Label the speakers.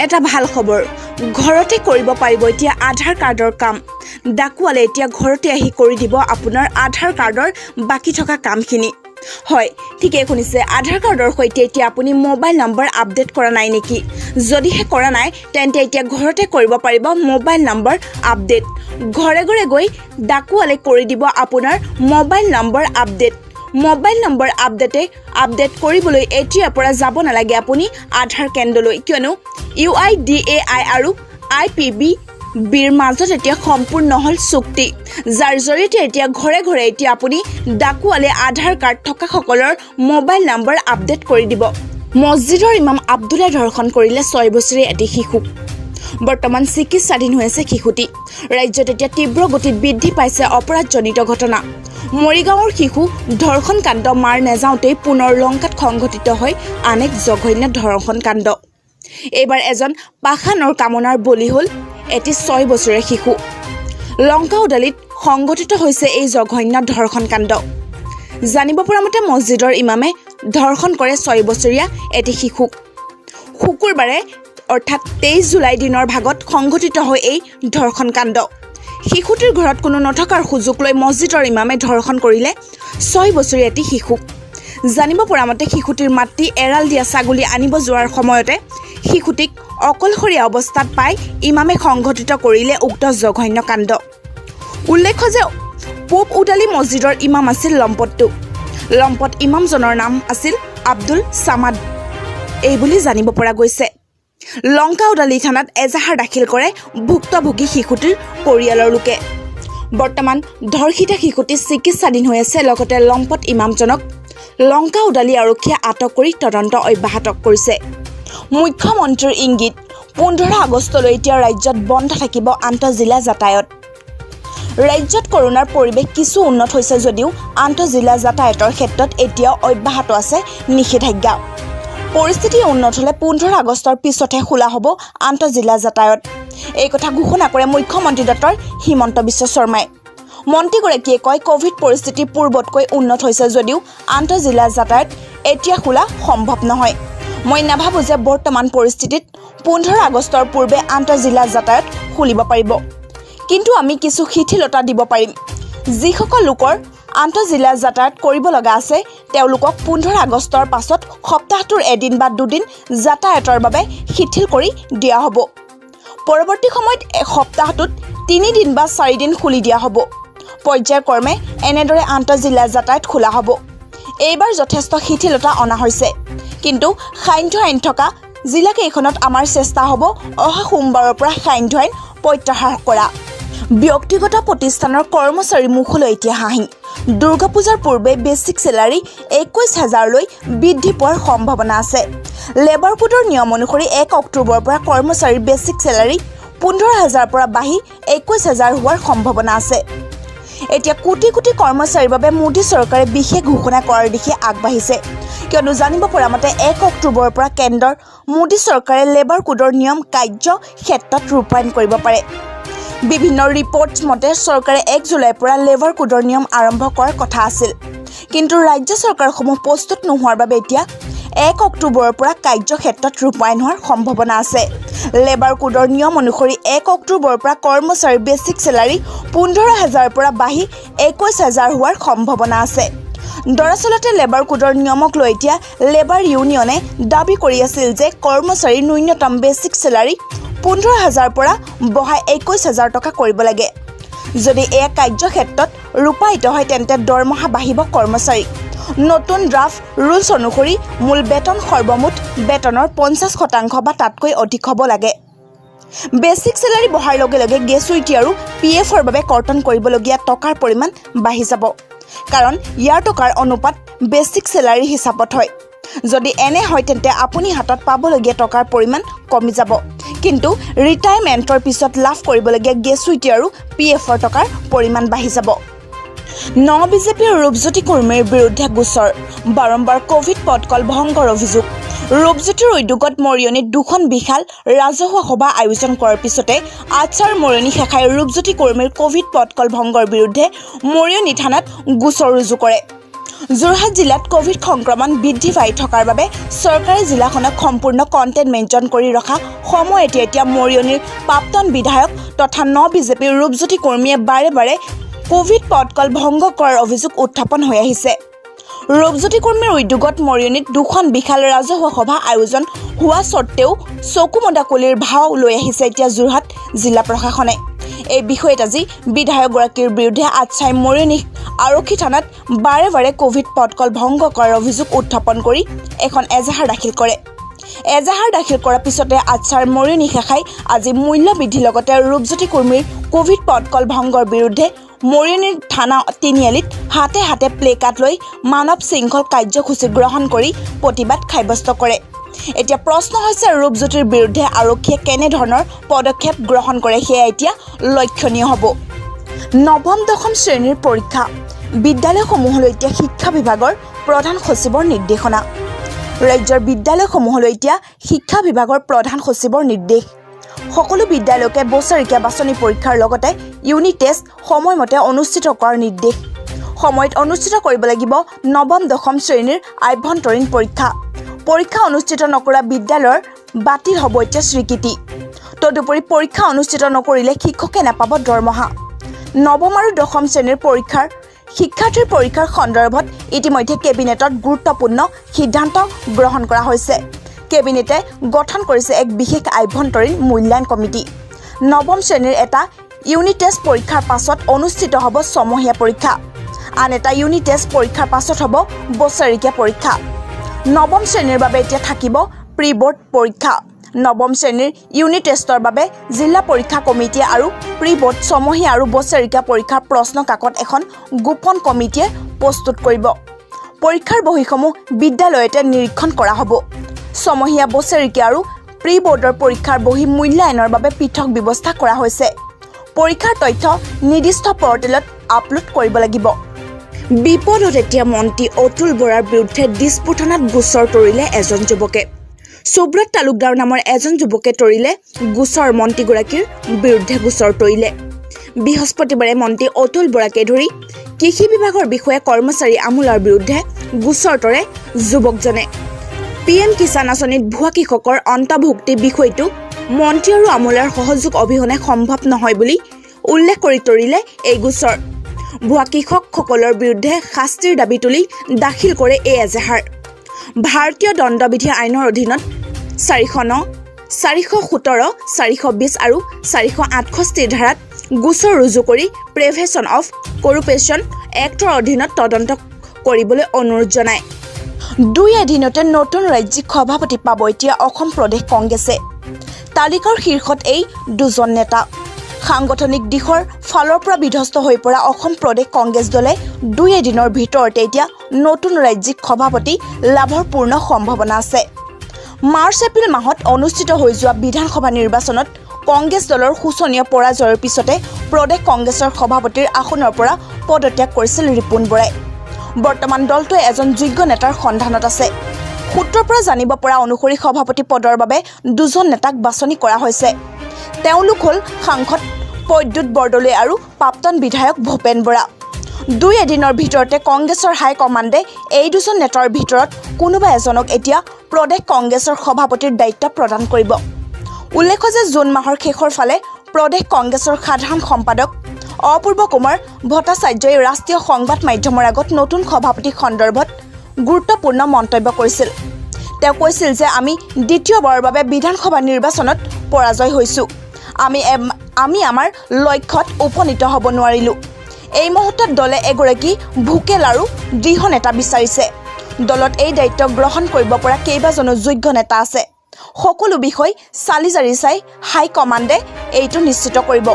Speaker 1: এটা ভাল খবৰ, ঘৰতে কৰিব পাৰিব এতিয়া আধাৰ কাৰ্ডৰ কাম। ডাকোৱালে এতিয়া ঘৰতে আহি কৰি দিব আপোনাৰ আধাৰ কাৰ্ডৰ বাকী থকা কামখিনি। হয়, ঠিকেই শুনিছে। আধাৰ কাৰ্ডৰ সৈতে এতিয়া আপুনি মোবাইল নম্বৰ আপডেট কৰা নাই নেকি? যদিহে কৰা নাই, তেন্তে এতিয়া ঘৰতে কৰিব পাৰিব মোবাইল নম্বৰ আপডেট। ঘৰে ঘৰে গৈ ডাকোৱালে কৰি দিব আপোনাৰ mobile number update. Mobile number update কৰিবলৈ এতিয়াৰ পৰা যাব নালাগে আপুনি আধাৰ কেন্দ্ৰলৈ, কিয়নো ইউআইডিএআই আৰু আইপিপি বিৰ মাজত এতিয়া সম্পূৰ্ণ হ'ল চুক্তি, যাৰ জৰিয়তে এতিয়া ঘৰে ঘৰে এতিয়া আপুনি ডাকোৱালে আধাৰ কাৰ্ড থকাসকলৰ মোবাইল নম্বৰ আপডেট কৰি দিব। মছজিদৰ ইমাম আব্দুলাই ধৰ্ষণ কৰিলে 6 বছৰীয়া এটি শিশুক। বৰ্তমান চিকিৎসাধীন হৈ আছে শিশুটি। ৰাজ্যত এতিয়া তীব্ৰ গতিত বৃদ্ধি পাইছে অপৰাধজনিত ঘটনা। মৰিগাঁৱৰ শিশু ধৰ্ষণ কাণ্ড মাৰ নাযাওঁতেই পুনৰ লংকাত সংঘটিত হয় আন এক জঘন্য ধৰ্ষণ কাণ্ড। এইবাৰ এজন পাষাণৰ কামনাৰ বলি হ'ল এটি 6 বছৰীয়া শিশু। লংকা উদালিত সংঘটিত হৈছে এই জঘন্য ধৰ্ষণ কাণ্ড। জানিব পৰা মতে, মছজিদৰ ইমামে ধৰ্ষণ কৰে 6 বছৰীয়া এটি শিশুক। শুকুৰবাৰে অৰ্থাৎ 23 জুলাই দিনৰ ভাগত সংঘটিত হয় এই ধৰ্ষণ কাণ্ড। শিশুটিৰ ঘৰত কোনো নথকাৰ সুযোগ লৈ মছজিদৰ ইমামে ধৰ্ষণ কৰিলে 6 বছৰীয়া এটি শিশুক। জানিব পৰা মতে, শিশুটিৰ মাতৃ এৰাল দিয়া ছাগলী আনিব যোৱাৰ সময়তে শিশুটিক অকলশৰীয়া অৱস্থাত পাই ইমামে সংঘটিত কৰিলে উক্ত জঘন্য কাণ্ড। উল্লেখ্য যে পূব উদালি মছজিদৰ ইমাম আছিল লম্পটটো। লম্পট ইমামজনৰ নাম আছিল আব্দুল ছামাদ এই বুলি জানিব পৰা গৈছে। লংকা উদালি থানাত এজাহাৰ দাখিল কৰে ভুক্তভোগী শিশুটিৰ পৰিয়ালৰ লোকে। বৰ্তমান ধৰ্ষিতা শিশুটি চিকিৎসাধীন হৈ আছে। লগতে লম্পট ইমামজনক লংকা উদালি আৰক্ষীয়ে আটক কৰি তদন্ত অব্যাহত কৰিছে। মুখ্যমন্ত্ৰীৰ ইংগিত, 15 আগষ্টলৈ এতিয়া ৰাজ্যত বন্ধ থাকিব আন্তঃজিলা যাতায়াত। ৰাজ্যত কৰোণাৰ পৰিৱেশ কিছু উন্নত হৈছে যদিও আন্তঃজিলা যাতায়াতৰ ক্ষেত্ৰত এতিয়াও অব্যাহত আছে নিষেধাজ্ঞা। পৰিস্থিতি উন্নত হ'লে 15 আগষ্টৰ পিছতহে খোলা হ'ব আন্তঃজিলা যাতায়াত। এই কথা ঘোষণা কৰে মুখ্যমন্ত্ৰী ডক্টৰ হিমন্ত বিশ্ব শৰ্মাই। মন্ত্ৰীগৰাকীয়ে কয়, কভিড পৰিস্থিতি পূৰ্বতকৈ উন্নত হৈছে যদিও আন্তঃজিলা যাতায়াত এতিয়া খোলা সম্ভৱ নহয়। মই নাভাবোঁ যে বৰ্তমান পৰিস্থিতিত 15 আগষ্টৰ পূৰ্বে আন্তঃজিলা যাতায়াত খুলিব পাৰিব। কিন্তু আমি কিছু শিথিলতা দিব পাৰিম। যিসকল লোকৰ আন্তঃজিলা যাতায়াত কৰিব লগা আছে, তেওঁলোকক 15 আগষ্টৰ পাছত সপ্তাহটোৰ এদিন বা দুদিন যাতায়াতৰ বাবে শিথিল কৰি দিয়া হ'ব। পৰৱৰ্তী সময়ত সপ্তাহটোত 3 দিন বা 4 দিন খুলি দিয়া হ'ব। পৰ্যায়ক্ৰমে এনেদৰে আন্তঃজিলা যাতায়াত খোলা হ'ব। এইবাৰ যথেষ্ট শিথিলতা অনা হৈছে। কিন্তু সান্ধ্য আইন থকা জিলাকেইখনত আমাৰ চেষ্টা হ'ব অহা সোমবাৰৰ পৰা সান্ধ্য আইন প্ৰত্যাহাৰ কৰা। ব্যক্তিগত প্ৰতিষ্ঠানৰ কৰ্মচাৰীৰ মুখলৈ এতিয়া হাঁহি। দুৰ্গা পূজাৰ পূৰ্বে বেছিক চেলাৰী 21 হাজাৰলৈ বৃদ্ধি পোৱাৰ সম্ভাৱনা আছে। লেবাৰ কোডৰ নিয়ম অনুসৰি 1 অক্টোবৰৰ পৰা কৰ্মচাৰীৰ বেছিক চেলাৰী 15 হাজাৰৰ পৰা বাঢ়ি 21 হাজাৰ হোৱাৰ সম্ভাৱনা আছে। এতিয়া কোটি কোটি কৰ্মচাৰীৰ বাবে মোদী চৰকাৰে বিশেষ ঘোষণা কৰাৰ দিশে আগবাঢ়িছে। কিয়নো জানিব পৰা মতে, 1 অক্টোবৰৰ পৰা কেন্দ্ৰৰ মোদী চৰকাৰে লেবাৰ কোডৰ নিয়ম কাৰ্য ক্ষেত্ৰত ৰূপায়ণ কৰিব পাৰে। বিভিন্ন ৰিপৰ্টছ মতে, চৰকাৰে 1 জুলাইৰ পৰা লেবাৰ কোডৰ নিয়ম আৰম্ভ কৰাৰ কথা আছিল। কিন্তু ৰাজ্য চৰকাৰসমূহ প্ৰস্তুত নোহোৱাৰ বাবে এতিয়া 1 অক্টোবৰৰ পৰা কাৰ্যক্ষেত্ৰত ৰূপায়ণ হোৱাৰ সম্ভাৱনা আছে। লেবাৰ কোডৰ নিয়ম অনুসৰি 1 অক্টোবৰৰ পৰা কৰ্মচাৰীৰ বেছিক চেলাৰী 15 হাজাৰৰ পৰা বাঢ়ি 21 হাজাৰ হোৱাৰ সম্ভাৱনা আছে। দৰাচলতে লেবাৰ কোডৰ নিয়মক লৈ এতিয়া লেবাৰ ইউনিয়নে দাবী কৰি আছিল যে কৰ্মচাৰীৰ ন্যূনতম বেছিক চেলাৰী 15 হাজাৰৰ পৰা বঢ়াই 21 হাজাৰ টকা কৰিব লাগে। যদি এয়া কাৰ্যক্ষেত্ৰত ৰূপায়িত হয়, তেন্তে দৰমহা বাঢ়িব কৰ্মচাৰী। নতুন ড্ৰাফ্ট ৰুলছ অনুসৰি মূল বেতন সৰ্বমুঠ বেতনৰ 50% বা তাতকৈ অধিক হ'ব লাগে। বেছিক চেলাৰী বঢ়াৰ লগে লগে গ্ৰেচুইটি আৰু পিএফৰ বাবে কৰ্তন কৰিবলগীয়া টকাৰ পৰিমাণ বাঢ়ি যাব, কাৰণ ইয়াৰ টকাৰ অনুপাত বেছিক চেলাৰী হিচাপত হয়। যদি এনে হয়, তেন্তে আপুনি হাতত পাবলগীয়া টকাৰ পৰিমাণ কমি যাব, কিন্তু ৰিটায়াৰমেণ্টৰ পিছত লাভ কৰিবলগীয়া গ্ৰেচুইটি আৰু পিএফৰ টকাৰ পৰিমাণ বাঢ়ি যাব। ন বিজেপিৰ ৰূপজ্যোতি কুৰ্মীৰ বিৰুদ্ধে গোচৰ। বাৰম্বাৰ কভিড প্ৰট'কল ভংগৰ অভিযোগ। ৰূপজ্যোতিৰ উদ্যোগত মৰিয়নিত দুখন বিশাল ৰাজহুৱা সভা আয়োজন কৰাৰ পিছতে আটছাৰ মৰিয়নি শাখাই ৰূপজ্যোতি কুৰ্মীৰ কভিড প্ৰট'কল ভংগৰ বিৰুদ্ধে মৰিয়নি থানাত গোচৰ ৰুজু কৰে। যোৰহাট জিলাত ক'ভিড সংক্ৰমণ বৃদ্ধি পাই থকাৰ বাবে চৰকাৰে জিলাখনক সম্পূৰ্ণ কণ্টেইনমেণ্ট জ'ন কৰি ৰখা সময়তে এতিয়া মৰিয়নিৰ প্ৰাক্তন বিধায়ক তথা ন বিজেপিৰ ৰূপজ্যোতি কুৰ্মীয়ে বাৰে বাৰে ক'ভিড প্ৰট'কল ভংগ কৰাৰ অভিযোগ উত্থাপন হৈ আহিছে। ৰূপজ্যোতি কুৰ্মীৰ উদ্যোগত মৰিয়নিত দুখন বিশাল ৰাজহুৱা সভা আয়োজন হোৱা স্বত্তেও চকুমুদা কুলিৰ ভাও লৈ আহিছে এতিয়া যোৰহাট জিলা প্ৰশাসনে। এই বিষয়ত আজি বিধায়কগৰাকীৰ বিৰুদ্ধে আটছাই মৰিয়নি আৰক্ষী থানাত বাৰে বাৰে ক'ভিড প্ৰট'কল ভংগ কৰাৰ অভিযোগ উত্থাপন কৰি এখন এজাহাৰ দাখিল কৰে। এজাহাৰ দাখিল কৰাৰ পিছতে আটছাৰ মৰিয়নি শাখাই আজি মূল্য বৃদ্ধিৰ লগতে ৰূপজ্যোতি কুৰ্মীৰ ক'ভিড প্ৰট'কল ভংগৰ বিৰুদ্ধে মৰিয়নিৰ থানা তিনিআলিত হাতে হাতে প্লেকাৰ্ড লৈ মানৱ শৃংখল কাৰ্যসূচী গ্ৰহণ কৰি প্ৰতিবাদ সাব্যস্ত কৰে। এতিয়া প্ৰশ্ন হৈছে, ৰূপজ্যোতিৰ বিৰুদ্ধে আৰক্ষীয়ে কেনেধৰণৰ পদক্ষেপ গ্ৰহণ কৰে, সেয়া এতিয়া লক্ষণীয় হ'ব। নৱম দশম শ্ৰেণীৰ পৰীক্ষা বিদ্যালয়সমূহলৈ এতিয়া শিক্ষা বিভাগৰ প্ৰধান সচিবৰ নিৰ্দেশনা। ৰাজ্যৰ বিদ্যালয়সমূহলৈ এতিয়া শিক্ষা বিভাগৰ প্ৰধান সচিবৰ নিৰ্দেশ। সকলো বিদ্যালয়কে বছৰেকীয়া বাছনি পৰীক্ষাৰ লগতে ইউনিট টেষ্ট সময়মতে অনুষ্ঠিত কৰাৰ নিৰ্দেশ। সময়ত অনুষ্ঠিত কৰিব লাগিব নৱম দশম শ্ৰেণীৰ আভ্যন্তৰীণ পৰীক্ষা। পৰীক্ষা অনুষ্ঠিত নকৰা বিদ্যালয়ৰ বাতিল হ'ব এতিয়া স্বীকৃতি। তদুপৰি পৰীক্ষা অনুষ্ঠিত নকৰিলে শিক্ষকে নাপাব দৰমহা। নৱম আৰু দশম শ্ৰেণীৰ পৰীক্ষাৰ শিক্ষাৰ্থীৰ পৰীক্ষাৰ সন্দৰ্ভত ইতিমধ্যে কেবিনেটত গুৰুত্বপূৰ্ণ সিদ্ধান্ত গ্ৰহণ কৰা হৈছে। কেবিনেটে গঠন কৰিছে এক বিশেষ আভ্যন্তৰীণ মূল্যায়ন কমিটি। নৱম শ্ৰেণীৰ এটা ইউনিট টেষ্ট পৰীক্ষাৰ পাছত অনুষ্ঠিত হ'ব ছমহীয়া পৰীক্ষা। আন এটা ইউনিট টেষ্ট পৰীক্ষাৰ পাছত হ'ব বছৰেকীয়া পৰীক্ষা। নৱম শ্ৰেণীৰ বাবে এতিয়া থাকিব প্ৰি বৰ্ড পৰীক্ষা। নৱম শ্ৰেণীৰ ইউনিট টেষ্টৰ বাবে জিলা পৰীক্ষা কমিটিয়ে আৰু প্ৰি বৰ্ড ছমহীয়া আৰু বছৰেকীয়া পৰীক্ষাৰ প্ৰশ্ন কাকত এখন গোপন কমিটিয়ে প্ৰস্তুত কৰিব। পৰীক্ষাৰ বহীসমূহ বিদ্যালয়তে নিৰীক্ষণ কৰা হ'ব। ছমহীয়া, বছৰেকীয়া আৰু প্ৰি বৰ্ডৰ পৰীক্ষাৰ বহী মূল্যায়নৰ বাবে পৃথক ব্যৱস্থা কৰা হৈছে। পৰীক্ষাৰ তথ্য নিৰ্দিষ্ট পৰ্টেলত আপলোড কৰিব লাগিব। বিপদত এতিয়া মন্ত্ৰী অতুল বৰাৰ বিৰুদ্ধে দিছপুৰ থানাত গোচৰ তৰিলে এজন যুৱকে। সুব্ৰত তালুকদাৰ নামৰ এজন যুৱকে তৰিলে গোচৰ, মন্ত্ৰীগৰাকীৰ বিৰুদ্ধে গোচৰ তৰিলে। বৃহস্পতিবাৰে মন্ত্ৰী অতুল বৰাকে ধৰি কৃষি বিভাগৰ বিষয়া, কৰ্মচাৰী, আমোলাৰ বিৰুদ্ধে গোচৰ তৰে যুৱকজনে। পিএম কিষাণ আঁচনিত ভুৱা কৃষকৰ অন্তৰ্ভুক্তি বিষয়টো মন্ত্ৰী আৰু আমোলাৰ সহযোগ অবিহনে সম্ভৱ নহয় বুলি উল্লেখ কৰি তৰিলে এই গোচৰ। ভুৱা কৃষকসকলৰ বিৰুদ্ধে শাস্তিৰ দাবী তুলি দাখিল কৰে এই এজাহাৰ। ভাৰতীয় দণ্ডবিধি আইনৰ অধীনত 409, 417, 420 আৰু 468 ধাৰাত গোচৰ ৰুজু কৰি প্ৰিভেনশ্যন অফ কৰোপশ্যন এক্টৰ অধীনত তদন্ত কৰিবলৈ অনুৰোধ জনায়। দুই এদিনতে নতুন ৰাজ্যিক সভাপতি পাব এতিয়া অসম প্ৰদেশ কংগ্ৰেছে। তালিকাৰ শীৰ্ষত এই দুজন নেতা। সাংগঠনিক দিশৰ ফালৰ পৰা বিধ্বস্ত হৈ পৰা অসম প্ৰদেশ কংগ্ৰেছ দলে দুই এদিনৰ ভিতৰতে এতিয়া নতুন ৰাজ্যিক সভাপতি লাভৰ পূৰ্ণ সম্ভাৱনা আছে। মাৰ্চ এপ্ৰিল মাহত অনুষ্ঠিত হৈ যোৱা বিধানসভা নিৰ্বাচনত কংগ্ৰেছ দলৰ শোচনীয় পৰাজয়ৰ পিছতে প্ৰদেশ কংগ্ৰেছৰ সভাপতিৰ আসনৰ পৰা পদত্যাগ কৰিছিল ৰিপুণ বৰাই। বৰ্তমান দলটোৱে এজন যোগ্য নেতাৰ সন্ধানত আছে। সূত্ৰৰ পৰা জানিব পৰা অনুসৰি সভাপতি পদৰ বাবে দুজন নেতাক বাছনি কৰা হৈছে। তেওঁলোক হ'ল সাংসদ প্ৰদ্যুৎ বৰদলৈ আৰু প্ৰাক্তন বিধায়ক ভূপেন বৰা। দুই এদিনৰ ভিতৰতে কংগ্ৰেছৰ হাইকমাণ্ডে এই দুজন নেতাৰ ভিতৰত কোনোবা এজনক এতিয়া প্ৰদেশ কংগ্ৰেছৰ সভাপতিৰ দায়িত্ব প্ৰদান কৰিব। উল্লেখ্য যে জুন মাহৰ শেষৰ ফালে প্ৰদেশ কংগ্ৰেছৰ সাধাৰণ সম্পাদক অপূৰ্ব কুমাৰ ভট্টাচাৰ্যই ৰাষ্ট্ৰীয় সংবাদ মাধ্যমৰ আগত নতুন সভাপতি সন্দৰ্ভত গুৰুত্বপূৰ্ণ মন্তব্য কৰিছিল। তেওঁ কৈছিল যে আমি দ্বিতীয়বাৰৰ বাবে বিধানসভা নিৰ্বাচনত পৰাজয় হৈছোঁ। আমি আমাৰ লক্ষ্যত উপনীত হ'ব নোৱাৰিলোঁ। এই মুহূৰ্তত দলে এগৰাকী ভোকেল আৰু দৃঢ় নেতা বিচাৰিছে। দলত এই দায়িত্ব গ্ৰহণ কৰিব পৰা কেইবাজনো যোগ্য নেতা আছে। সকলো বিষয় চালি জাৰি চাই হাইকমাণ্ডে এইটো নিশ্চিত কৰিব।